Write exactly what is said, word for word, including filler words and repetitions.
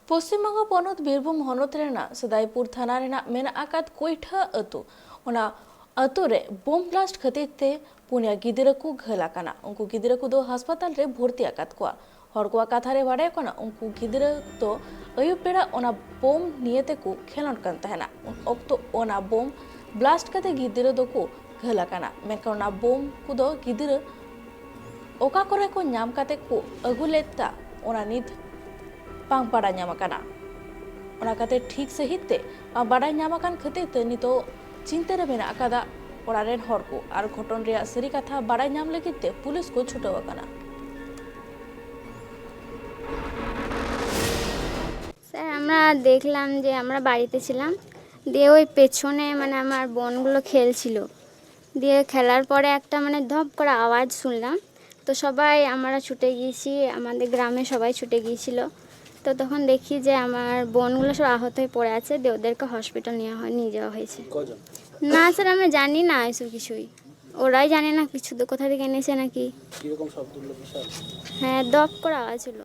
ᱯᱚᱥᱪᱤᱢ ᱵᱚᱝᱜᱚ ᱯᱚᱱᱚᱛ ᱵᱤᱨᱵᱷᱩᱢ ᱦᱚᱱᱚᱛ ᱨᱮᱱᱟᱜ ᱥᱮᱫᱟᱭᱯᱩᱨ ᱛᱷᱟᱱᱟ ᱨᱮᱱᱟᱜ ᱢᱮᱱᱟᱜ ᱟᱠᱟᱫ ᱠᱚᱭᱴᱷᱟ ᱟᱹᱛᱩ, ᱚᱱᱟ ᱟᱹᱛᱩ ᱨᱮ ᱵᱳᱢ ᱵᱞᱟᱥᱴ ᱠᱷᱟᱹᱛᱤᱨ ᱛᱮ ᱯᱩᱱᱭᱟ ᱜᱤᱫᱽᱨᱟᱹ ᱠᱚ ᱜᱷᱟᱹᱞ ᱟᱠᱟᱱᱟ᱾ ᱩᱱᱠᱩ ᱜᱤᱫᱽᱨᱟᱹ ᱠᱚᱫᱚ ᱦᱟᱥᱯᱟᱛᱟᱞ ᱨᱮ ᱵᱷᱚᱨᱛᱤ ᱟᱠᱟᱫ ᱠᱚᱣᱟ᱾ ᱦᱚᱲ ᱠᱚᱣᱟᱜ ᱠᱟᱛᱷᱟ ᱨᱮ ᱵᱟᱰᱟᱭᱚᱜ ᱠᱟᱱᱟ, ᱩᱱᱠᱩ ᱜᱤᱫᱽᱨᱟᱹ ᱫᱚ ᱟᱹᱭᱩᱵ ᱵᱮᱲᱟ ᱚᱱᱟ ᱵᱳᱢ ᱱᱤᱭᱮ ᱛᱮᱠᱚ ᱠᱷᱮᱞᱳᱰ ᱠᱟᱱ ᱛᱟᱦᱮᱱᱟ᱾ ᱩᱱ ᱚᱠᱛᱚ ᱚᱱᱟ ᱵᱳᱢ ᱵᱞᱟᱥᱴ ᱠᱟᱛᱮ ᱜᱤᱫᱽᱨᱟᱹ ᱫᱚᱠᱚ ᱜᱷᱟᱹᱞ ᱟᱠᱟᱱᱟ, ᱢᱮᱱᱠᱷᱟᱱ ᱚᱱᱟ ᱵᱳᱢ ᱠᱚᱫᱚ ᱜᱤᱫᱽᱨᱟᱹ ᱚᱠᱟ ᱠᱚᱨᱮ ᱠᱚ ᱧᱟᱢ ᱠᱟᱛᱮ ᱠᱚ ᱟᱹᱜᱩ ᱞᱮᱫᱟ, ᱚᱱᱟ ᱱᱤᱛ ᱵᱟᱝ ᱵᱟᱰᱟᱭ ᱧᱟᱢ ᱟᱠᱟᱱᱟ᱾ ᱚᱱᱟ ᱠᱟᱛᱮ ᱴᱷᱤᱠ ᱥᱟᱹᱦᱤᱡ ᱛᱮ ᱵᱟᱝ ᱵᱟᱰᱟᱭ ᱧᱟᱢ ᱟᱠᱟᱱ ᱠᱷᱟᱹᱛᱤᱨ ᱛᱮ ᱱᱤᱛᱚᱜ ᱪᱤᱱᱛᱟᱹ ᱨᱮ ᱢᱮᱱᱟᱜ ᱟᱠᱟᱫᱟ ᱚᱲᱟᱜ ᱨᱮᱱ ᱦᱚᱲ ᱠᱚ᱾ ᱟᱨ ᱜᱷᱚᱴᱚᱱ ᱨᱮᱭᱟᱜ ᱥᱟᱹᱨᱤ ᱠᱟᱛᱷᱟ ᱵᱟᱰᱟᱭ ᱧᱟᱢ ᱞᱟᱹᱜᱤᱫ ᱛᱮ ᱯᱩᱞᱤᱥ ᱠᱚ ᱪᱷᱩᱴᱟᱹᱣ ᱟᱠᱟᱱᱟ᱾ স্যার, আমরা দেখলাম যে আমরা বাড়িতে ছিলাম, দিয়ে ওই পেছনে মানে আমার বোনগুলো খেলছিল, দিয়ে খেলার পরে একটা মানে ধপ করে আওয়াজ শুনলাম। তো সবাই আমরা ছুটে গিয়েছি, আমাদের গ্রামে সবাই ছুটে গিয়েছিল। তো তখন দেখি যে আমার বোনগুলো সব আহত হয়ে পড়ে আছে, দিয়ে ওদেরকে হসপিটাল নেওয়া হয়, নিয়ে যাওয়া হয়েছে। কজন? না স্যার, আমরা জানি না এসব কিছুই, ওরাই জানে না কিছু, তো কোথা থেকে এনেছে নাকি। কিরকম শব্দ হলো, বিশাল? হ্যাঁ, ধপ করে আওয়াজ হলো।